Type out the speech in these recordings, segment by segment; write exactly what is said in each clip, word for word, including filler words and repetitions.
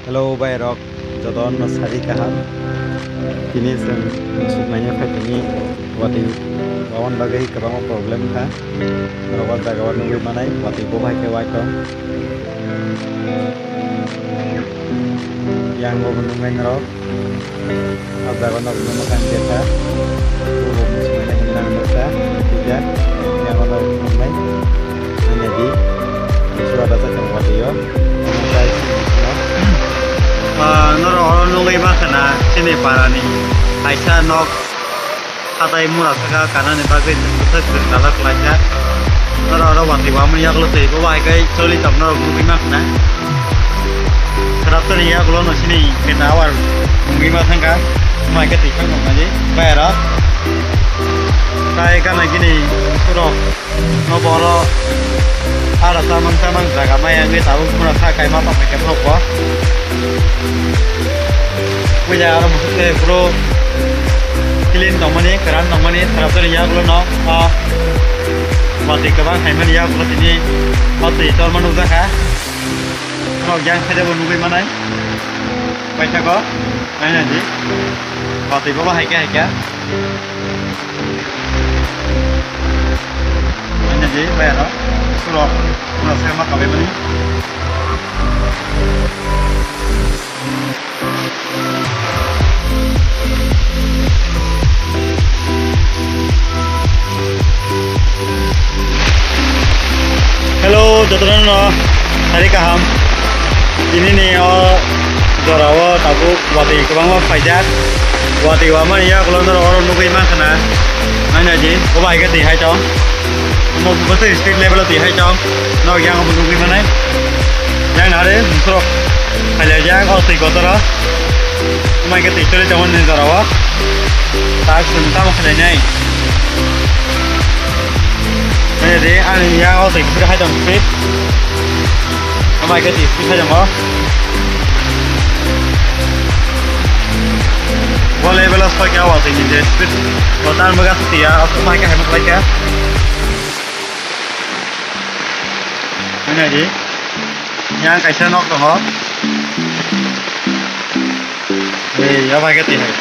Hello, bai rok, jotono sari kaham. Tini chwng musuk naina phaitini watwi waboni bagwi kwbangma problem kha. Norok o jaga o nugwi manai, watwi bo bai khe wai tong. Yang bo nuknai norok. O jaga o nugwi mankha ang jesa. Bo musuk naina hwnwi nang nukha. Tijak. Yang bo nuknai. Nanya di. Sura da sa kang watwi o. Ah, norok oro nugwi mankha na chini parani kaisa nok. Hatai mura saka kanani bagwi chwng bwswk chwng dalak khlaijak. Norok oro watwi wamani yagulo twi bo bai khe choli tongma rok nugwi mankha na. Raptorni yagulo no sini khe tower nugwi mankha. Mai khe twi phang nuknai bai aro. Tai gana gini surok. No boro ara tamang tamang jaga maya wngwi tabuk mura sa kaima tongkha khe borok bo. Puila aro musuk tei bro clean tongmani, kwran tongmani, tharap tongni yagulo no, ah, watwi kwbang haimani yagulo tini o twi torma nukjakha. Norok yang khaida bo nugwi manai. Paithakgo, naina di. Watwi bo haikhe haikhe. Naina di, bai aro. Surok, surok se ma kabai mani. Hello, jotono no sari kaham. Tini ni o jora o tabuk watwi kwbangma phaijak. Watwi wamani yagulo norok oro nugwi mankha na. Naina di, obo hai khe twi hai tong. Omo bwswk street level o twi hai tong. Norok yang obo nugwi manai. Yang are musuk rok phailaijak o twi kotor o. Omo hai khe twi choli tongmani jora o. Tak chwng tamo khlainai. Naina di, ani yang o twi bwswk hai tong street. Omo hai khe twi street hai tongo. Bo level o soi khe o watwi ni je speed bo tan bwkha twi ya, o mai khe hai ma khlai kha. Nai di. Yang kaisa nok tongo. Ei, ya bai khe twi hai.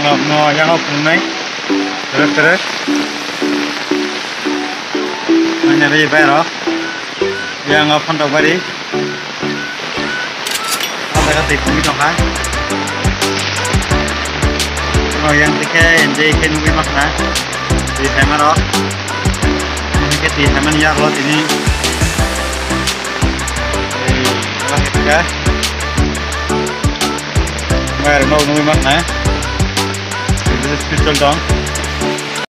Nok no yang o phungnai. Terek terek. Nai di bai ro. Yang o phantok bari. O jaga twi phungwi tongkha. O yang twi khe enjoy khe nugwi mankha. Twi phaima rok. Twi phaimani yagulo tini. Ei, o khe twi kha. Bai rok nugwi mankha. Twi speed choli tong.